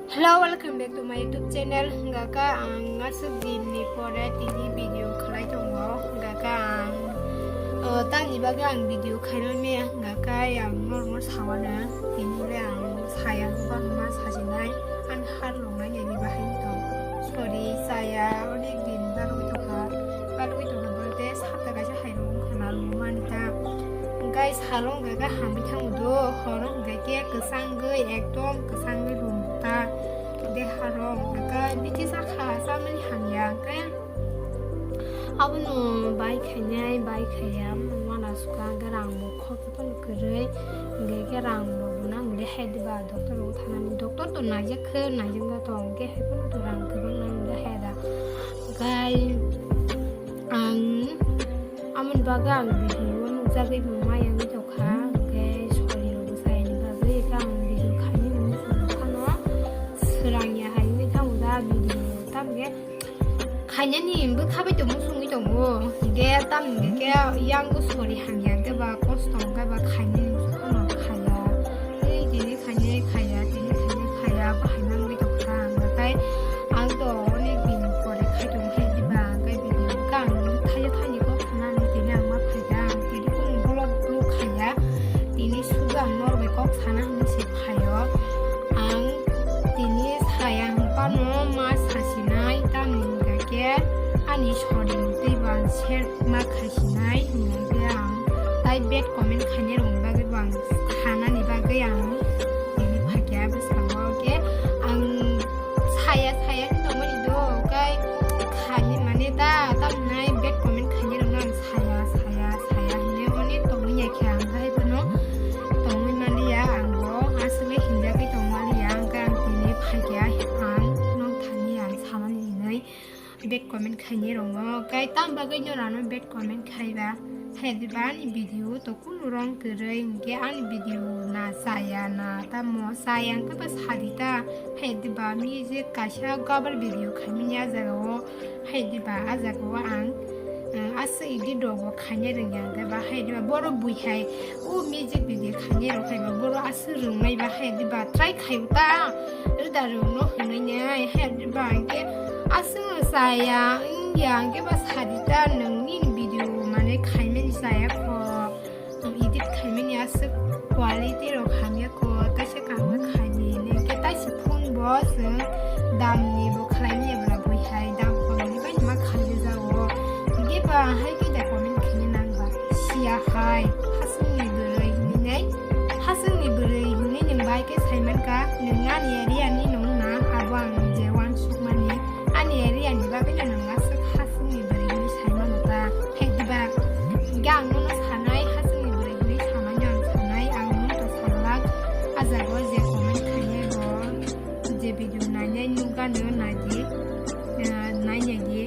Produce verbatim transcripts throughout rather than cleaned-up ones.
Hello, welcome back to my YouTube channel. Hingkha ang aswk din ni pore tini video khlai tongo. Hingkha ang, uh, tamni bagwi ang video khainai maya, hingkha ang norok no sawano. Tini le ang saya bangma sajinai, ang har longnai ni bahai tong. Sorry, saya onek din barwi tongkha. Barwi tongkha bolte sapta kaisa hai rok wngkha na lungmani ta. Hingkha salong hingkha hamwi thango do, horo hingkha khe kwchangwi, ekdom kwchangwi lung ta. Deha rok hingkha bithi sakha chamani hamya hingkhe. Abono bai khainai, bai khaiya, wana suka hingkhe rang bo khoroksa phano kwrwi, hingkhe khe rang bo nang de hai diba doctor rok thanani, doctor to naijak khe, naijak da tong hingkhe hai phano to rang kwbang nang de hai da. Hingkhe ang Amoni bagwi ang video nukjagwi bo maya wngwi tongkha, hwnkhe sorry rok bwsai ni bagwi khe ang video khainani muchung phano swrang ya hai wngwi thango da video, tamokhe khainani bwkha bai tongmung sungwi tongo, hwnkhe tamoni khe yang sorry hamya hwnkhe ba kosto hwnkhe ba khainani muchung phano khaya, tei tini khainai khaya, tini khainai khaya, bahai nangwi tongkha ang, hwnkhe ang to onek din pore khai tongkhe diba, hwnkhe video khe ang thaio thaini kok sana hinwi tini ang ma phaikha, ang tini kunu vlog vlog khaiya, tini sudu ang norok bai kok sana hinwi se phaio. Ang tini saya hwnphano ma sasinai, tamni hwnkha khe ani sorry ni twi bo ang share ma khaisinai, hwnwi khe ang tai bad comment khainai rokni bagwi bo ang sanani bagwi ang tini phaikha bwskango khe ang saya saya wng tongmani do, kai khani mane da, tamnai bad comment khainai rokno ang saya, saya, saya hinwi onek tongwi ya khe ang hai phano tongwi maliya, ang bo aswk le hinjagwi tong maliya, hwnkhe ang tini phaikha ang nong thani ang samani hinwi bad comment khainai rokno, kai tam bagwi norano bad comment khaiba, hai diba ani video to Kunu rong kwrwi hwnkhe ani video na chaya na tamo chaya hwnkhe ba sadi ta. Hai diba music kaisa cover video khaimani ah jagao, hai diba ah jagao ang, eh, aswk edit rokbo khaina rwngya hwnkhe ba hai diba borok bui hai o music video khainai rok hai ba borok aswk rwngnai ba hai diba try khaio ta. Rwda rwngno hwnwi nai hai diba hwnkhe aswk chaya wngya hwnkhe ba sadi ta nwng nini video mane khaimani chaya kho. Edit khaimani aswk quality rok hamya kho, taisa kaham khe khaidi, hwnkhe taisa phone bo chwng dam ni bo khlaimani bwla bui hai dam kolokni bai ma khaidi jao. Hwnkhe ba hai khe da comment khaina nang ba siya hai, hasing ni bwrwi hinwi nai, hasing ni bwrwi hinwi nwng bai khe sai mankha, nwng ani area ni nung na abo ang je uansukmani, ani area ni bagwi no nwng aswk hasing ni bwrwi hinwi sai mano ta, hai diba? Hingkhe ang nono sanai, hasingni bwrwi hinwi samani ang sanai, ang nono to salak. Ah jagao je comment khainai bo, je video nainai nukgano naidi, ah, nainai di.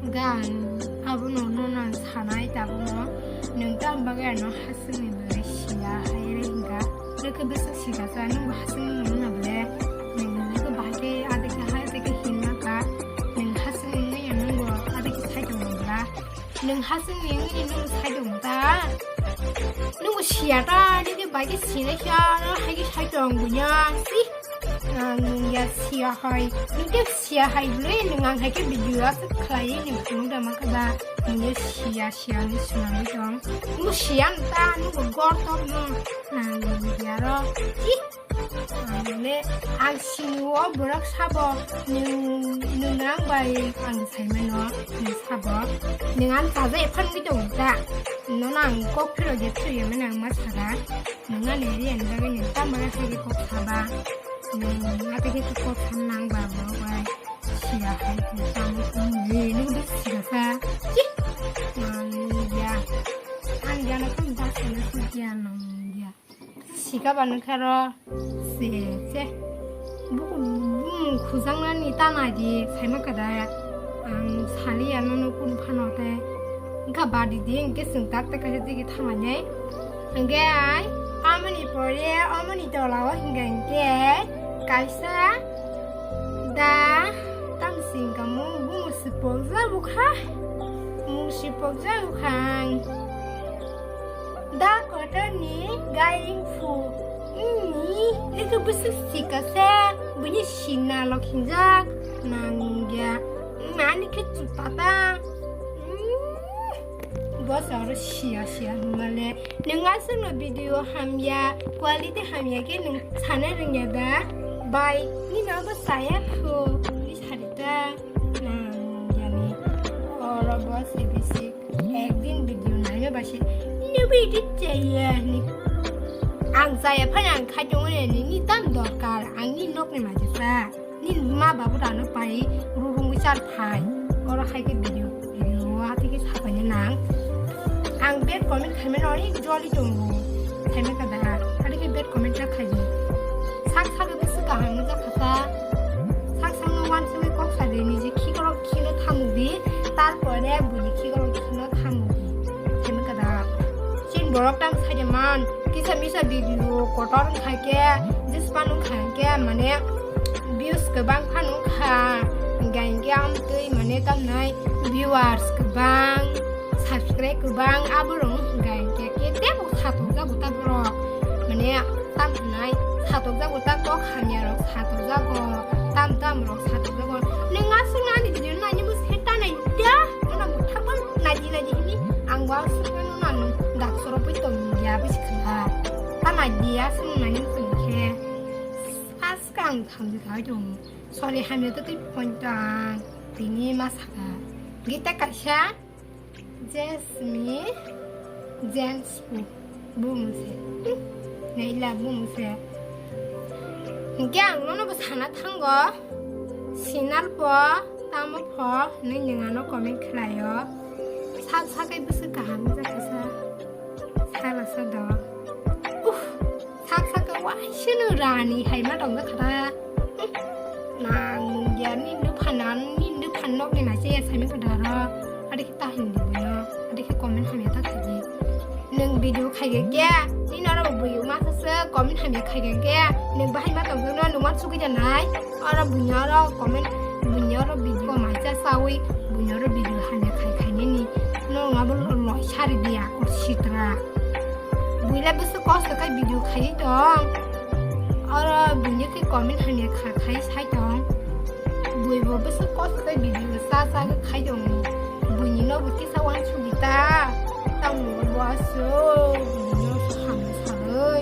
Hingkhe ang abono nono ang sanai tabukno, nwng tamo bagwi ano hasingni bwrwi siya hai re hingkha. Nokhe bwswk sikasa, nwngbo hasingni wngna bole? Nwng nokhe bahai khe adai khe hai adai khe hinma kha. Nwng hasingni wngya nwngbo adai khe sai tongo bwla? Nwng hasingni wngwi nwng sai tongo ta? Nwngbo siya ta, nini bai khe sinai kha, hai khe sai tong bunya, si. Ang nwng ya siya hai, nwng khe siya hai bwle, nwng ang hai khe video aswk khlai, nwng phunuk da ma kha ba, nwng ya siya, siya ni swnamwi tong. Nwng siya ta, nwngbo gor tong nwng, ang nwng ya ro, si. Ang le, ang sini o borok sabo, nwng, nwng ang bai ang sai mano, nwng sabo, nwng ang chaja ephan wngwi tongo ta, nono ang kok phiro je phiro ya mano ang ma saka, nwng ani area ni bagwi nwng tamo khe kok saba, nwng ate khe kok san nang ba borok bai, siya hai khe tamo khe nwng nwng sikasa, si, ang ya, ang ya no khe bas no khe ya nang ya. Sika ba nukha ro se, se. Buku bumung khujaknani tana di saima kada. Ang sali ya nono kun phano te. Wngkha badi di, hingke chwng tak tak kaisa digi thanglai nai. Hingke ai, amoni pore, amoni tola o hingke hingke kaisa da tamsing kamu bumu sipok jabu kha. Mu sipok jabu kha ang. Da kotorni gairing phu, wngni To bwswk sikasa, bini sinna lok hinjak, nangya, mani khe chutata. Boss oro siya siya hwnmale. Nwng aswkno video hamya, quality hamya khe nwng sana rwngya da? Bai, nini obo chaya kho, ni sarita. Nang yani. Oro boss A B C. Ekdin video naima basi. Nini obo edit chaya ni. Ang chaya phano ang khai tongo ni, ni tam dorkar. Ang ni nokni majesa. Ni ma babu rano pai rurungwi char phai. Oro hai khe video, video o atwi khe sapaina nang. Ang bad comment khaimano onek joli tongo. Khaima kada, atwi khe bad comment ta khaidi. Sak sak bwswk kaham wngjakha sa. Sak sakno wansugwi kok sadi, niji khikorok khino thamukdi. Tarpore buini khikorok khino thamukdi. Khaima kada. Chin borok tam saide man. Kisa misa video kotor wngkha khe, jispan wngkha khe, mane views kwbang phan wngkha, hingkha hingkhe amtwi mane tamnai viewers kwbang, subscribe kwbang, aborok hingkha hingkhe khe tebo satokjago ta borok, mane tamnai satokjago ta kok hamya rok satokjago, tam tam rok satokjago. Nwng aswk ani video naini bwsai ta nai da, nono bwthakma naidi naidi hini ang bo aswk nang daksorogwi tongya bwsai kha. Tama dia sung nani sung khe. Aska ang thamdi khai dong. Sorry, hamya to twi point ang tini ma saka. Gita kaisa Jasmine Jens bu, bu muse. Naila bu muse. Hingke ang nono bo sana thango. Sinal po, tamo pho, nini nwng ano comment khlaio. Sak sakai bwswk kaham wngjakha sa. Sala sa do. Uff, sak sak waisano rani hai ma tong kha da. Nang mungya ni nuphan nan ni nuphan nok ni na che ya sami kha da ro. Adi khe ta hindi buino. Adi khe comment hamya ta khaji. Nwng video khai ge khe, ni noro bui ma sa se comment hamya khai ge khe. Nwng bahai ma tong no nwng wan sugui da nai. Oro buino ro comment, buino ro video mai cha sawi, buino ro video hamya khai khai ni. No ngabo loi sari dia ko sitra. Buila bwswk kosto khe video khai tong. Oro buini khe comment hamya kha khai sai tong. Bui bo bwswk kosto khe video sa sa khe khai tong. Buini no bo kisa wan sugui ta. Tang mo bo aso. Buini no so hamya sawi.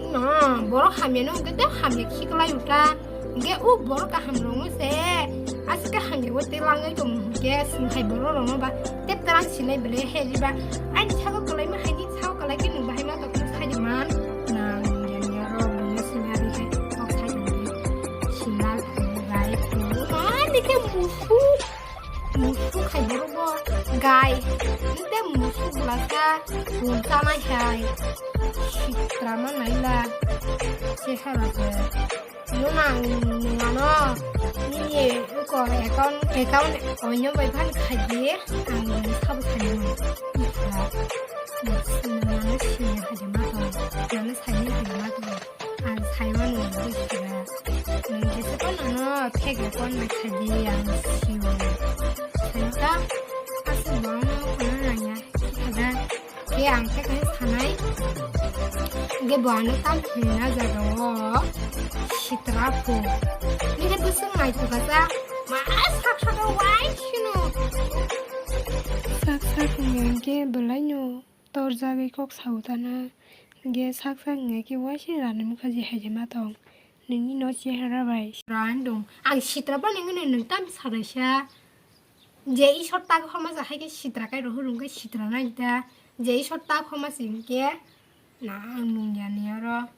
Na, borok hamya no hwnkhe tei hamya khiklai uta. Hingke o borok kaham rokno se, aswk kaham ni o tei langwi tong hingke, swnghai borok rokno ba tep terang sinai belai he riba. Ani sago kwlai ma hai ni sago kwlai khe nwng bahai ma tongthok sai di man. Nang yani aro buino sinari hai kok sai di. Sinal bai tu ani khe musu, musu khai borok bo gai. Nte musu bulasa bun chanai hai. Sitra ma naila. Chehara se. Nuna nungano nini uko account, account onyo bai phan khaji ang nini sabo sani. Nungano sini khaji ma to, nungano sani khaji ma to. Ang saiwa nungano sini. Nung jese ko nungano fake account bai khaji ang siwo. Santa asal bang nungano nanya. Khaja. Khe ang khe khe sanai. Hingke bo ano tam khna jaga o sitra pho. Nini bwswk naithok kha sa. Ma sak sak o wai sino. Sak sak hingke belai no torjagwi kok sao tana. Hingke sak sak hingke wai sino rani mukha ji hai ma tong. Nini no chehara bai. Ran dong. Ang sitra pa nini nwng tam saraisa. Je Ishwar tak homa ja hai khe sitra kai rohor hwnkhe sitra nai da. Je Ishwar tak homa se hwnkhe na ang nung ya ni oro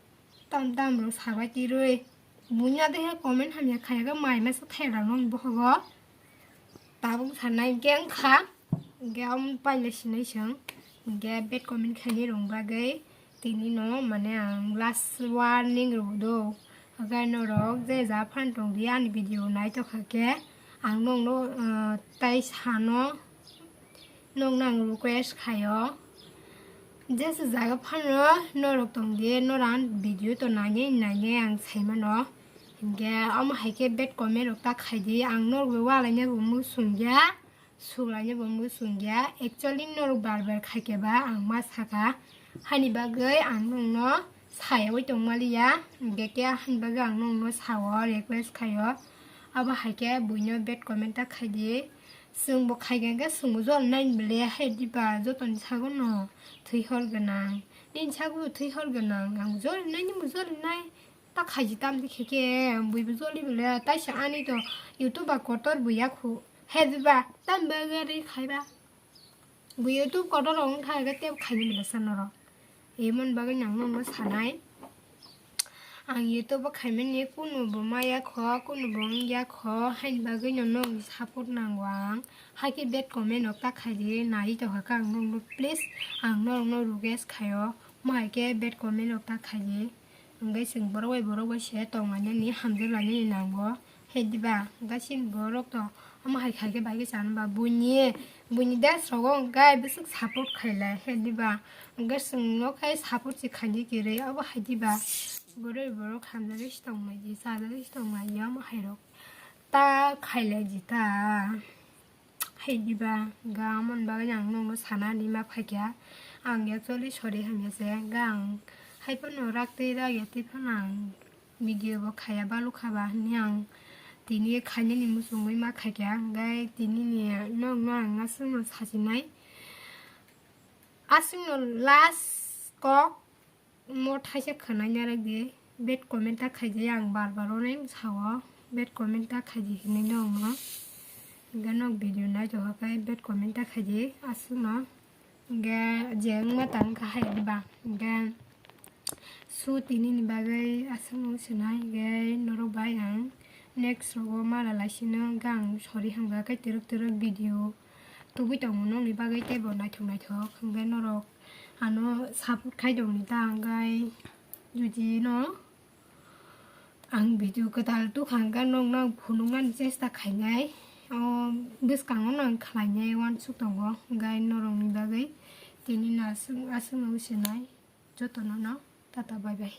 tam tam rok sabai tirui. Bunya de he comment hamya khaya khe mai masa thai rang nong bohogo. Tabuk sanai hwnkhe wngkha. Hwnkhe am paila sinai song. Hwnkhe bad comment khaini rong bagwi. Tini no mane ang last warning rw do. Hagai norok je ja phan tong di ani video nai tokha khe ang nokno, ah, tai sano nokno ang request khaio. Je se jaga phano norok tong di, norok ang video to nainai nainai ang sai mano. Hinkhe omo hai khe bad comment rok ta khai di, ang norok bai walaina bo muchung ya. Sulainai bo muchung ya. Actually norok bar bar khai khe ba ang ma saka. Hani bagwi ang nokno Sayawi tongmaliya, hingke khe hainbagwi ang nokno sao, request khaio. Abo haikhe buino bad comment ta khaidi. Chwngbo khaikhe hwnkhe chwngbo jol naini bwle, hai diba jotoni sago no thwi hor gwnang. Nini sago bo thwi hor gwnang, ang jol nai, nini bo jol nai. Ta khaiji tamdi khe khe buibo joli bwle, taisa ani to YouTube ba kotor buya khu. Hai diba, tam bagwi khaiba. Bo YouTube kotor rok wngkha hwnkhe tei khaini bwlasa norok. Emon bagwi nang nokno sanai. Ang YouTube o khaimani kunubo maya kho, kunubo wngya kho, haini bagwi no nokni support nango ang. Haikhe bad comment rok ta khaidi, nai tongkha khe ang nokno please, ang norokno request khaio. Mo haikhe bad comment rok ta khaidi. Hwnkhe chwng borok bai borok bai se tonglainani, hamjak lainani nango. Hai diba, hwnkhe chini borok to omo hai khaikhe bai khe chana ba. Buini, buini dance rogo hwnkhe bwswk support khailai, hai diba. Hwnkhe chwngno khe support se khaidi kwrwi, obo hai diba. Borok borok hamjagwi se tonglaidi, chajagwi se tonglaidi omo hai rok. Ta khailai di ta. Hai diba, ga mon bagwi ang nokno sana hinwi ma phaikha. Ang actually sorry hamya se, ga ang hai phano rak tei rak ya tei phano ang video bo khaya balu khaba hinwi ang tini khainani muchungwi ma khaikha. Hwnkhe tini ni nokno ang aswkno sachinai. Aswkno last kok. Mo thaisa khwnai narwk di, bad comment ta khaidi, ang bar bar ono sao, bad comment ta khaidi hinwi no wngno. Hwnkhe nok video naitokha khe bad comment ta khaidi, aswkno. Hwnkhe je wngma tang kha hai diba. Hwnkhe su tini ni bagwi aswkno swnai, hwnkhe norok bai ang next rogo mala laisino, hwnkhe ang sorry hamkha khe twrwk twrwk video tubui tongo nokni bagwi teibo naithok naithok, hwnkhe norok ano support khai tongni ta, hwnkhe jodi no ang video kwtal tukha hwnkhe nokno ang phunuknani chesta khainai, o bwskango no ang khlainai uansuk tongo, hwnkhe norokni bagwi tini no aswk, aswkno wisnai jotono no tata bye bye.